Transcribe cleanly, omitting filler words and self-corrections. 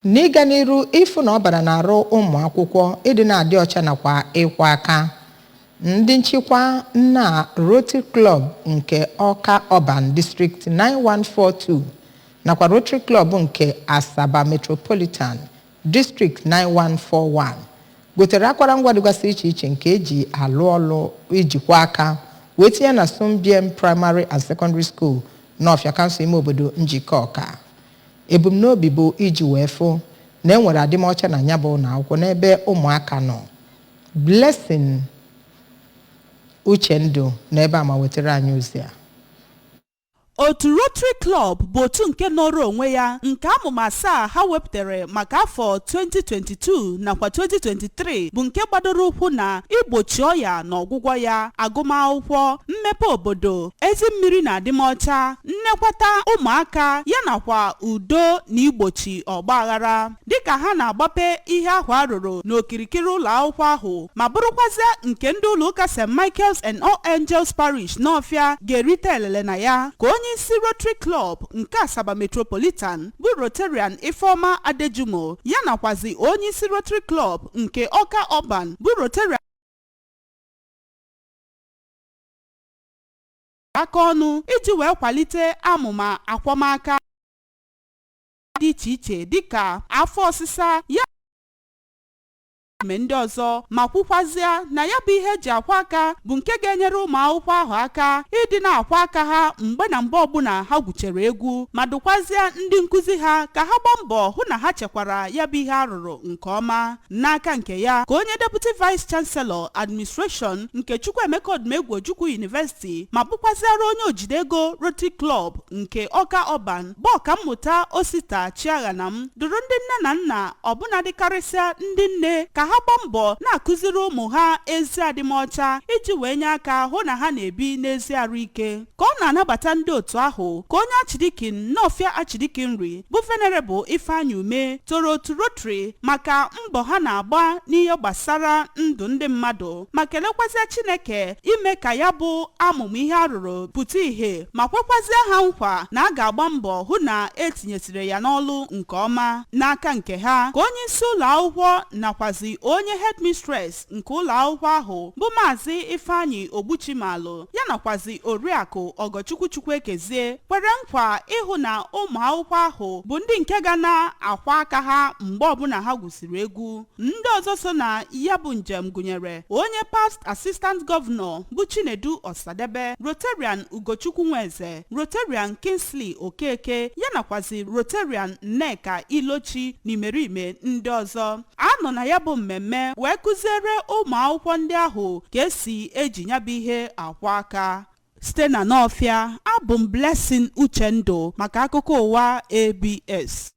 N'ịga n'iru ịfụ na ọ bara n'arụ ụmụ akwụkwọ ịdị na-adị ọcha nakwa ịkwọ aka, ndị nchịkwa na Rotary Club nke Awka Urban District 9142 nakwa Rotary Club nke Asaba Metropolitan District 9141 gotere akwarangwa dịgasị iche iche nke eji alụ ọlụ ijikwa aka wee tinye na Sumbiem Primary and Secondary School n'Ọfịa, kansụl ime obodo Njikọka. Ebumnobi bụ iji wee fụ na e nwere adịmọcha na ya bụ ụlọ akwụkwọ n'ebe ụmụaka nọ. Blessing Uchendụ n'ebe a ma wetara anyị ozi a. Otu Rotary Club bụ otu nke nọrọ onwe ya nke amụma asaa ha wepụtara maka afọ 2022 nakwa 2023 bụ nke gbadoro ụkwụ na igbochi ọya na ọgwụgwọ ya, agụmakwụkwọ, mmepe obodo, ezi mmiri na adịmọcha, nnekwata ụmụaka ya nakwa udo na igbochi ọgbaghara. Dịka ha na-agbape ihe ahụ arụrụ n'okirikiri ụlọ akwụkwọ ahụ ma bụrụkwazịa nke ndị ụlọ ụka St. Michael's and All Angels Parish n'Ọfịa ga-erite elele na ya, ka onye isi Rotary Club nke Asaba Metropolitan bụ Rotarian Ifeoma Adejumo ya nakwazi onye isi Rotary Club nke Awka Urban bụ Rotarian aka ọnụ iji wee kwalite amụma akwọmaka dị iche iche dịka afọ ọsịsa ya eme ndị ọzọ, ma kwukwazịa na ya bụ ihe eji akwa aka bụ nke ga-enyere ụmụ akwụkwọ ahụ aka ịdị na-akwa aka ha mgbe na mgbe ọbụla ha gwuchere egwu, ma dụkwazịa ndị nkụzi ha ka ha gbaa mbọ hụ na ha chekwara ya bụ ihe arụrụ nke ọma. N'aka nke ya, ka onye Deputy Vice Chancellor Administration nke Chukwuemeka Odumegwu Ojukwu University ma bụkwazịara onye ojide ego Rotary Club nke Awka Urban bụ Ọkammụta Osita Chiaghanam dụrụ ndị nne na nna, ọbụna dịkarịsịa ndị nne, ka ha gbaa mbọ na-akụziri ụmụ ha ezi adịmọcha iji wee nye aka hụ na ha na-ebi n'ezi arụ ike. Ka ọ na-anabata ndị otu ahụ, ka onye Archdeacon Nawfia Archdeaconry bụ Venerable Ifeanyị Ume toro otu Rotary maka mbọ ha na-agba n'ihe gbasara ndụ ndị mmadụ, ma kelekwazịa Chineke ime ka ya bụ amụmụ ihe arụrụ pụta ìhè, ma kwekwazie ha nkwa na a ga-agba mbọ hụ na etinyesiri ya n'ọlụ nke ọma. N'aka nke ha, ka onye isi ụlọ akwụkwọ nakwazi onye headmistress nke ụlọ akwụkwọ ahụ bụ Maazị Ifeanyị Ogbuchimalụ ya nakwazi Oriakụ Ọgọchukwu Chukwuekezie kwere nkwa ịhụ na ụmụ akwụkwọ ahụ bụ ndị nke ga na-akwa aka ha mgbe ọbụla ha gwusiri egwu. Ndị ọzọ so na ya bụ njem gụnyere onye past assistant governor bụ Chinedu Ọsadebe, Rotarian Ugochukwu Nweze, Rotarian Kingsley Okeke ya nakwazi Rotarian Nneka Ilochi na imerime ndị ọzọ. A nọ na ya bụ mmemme wee kụziere ụmụ akwụkwọ ndị ahụ ka esi eji ya bụ ihe akwa aka. Site na Nawfịa, abụ m Blessing Uchendụ maka akụkọ ụwa ABS.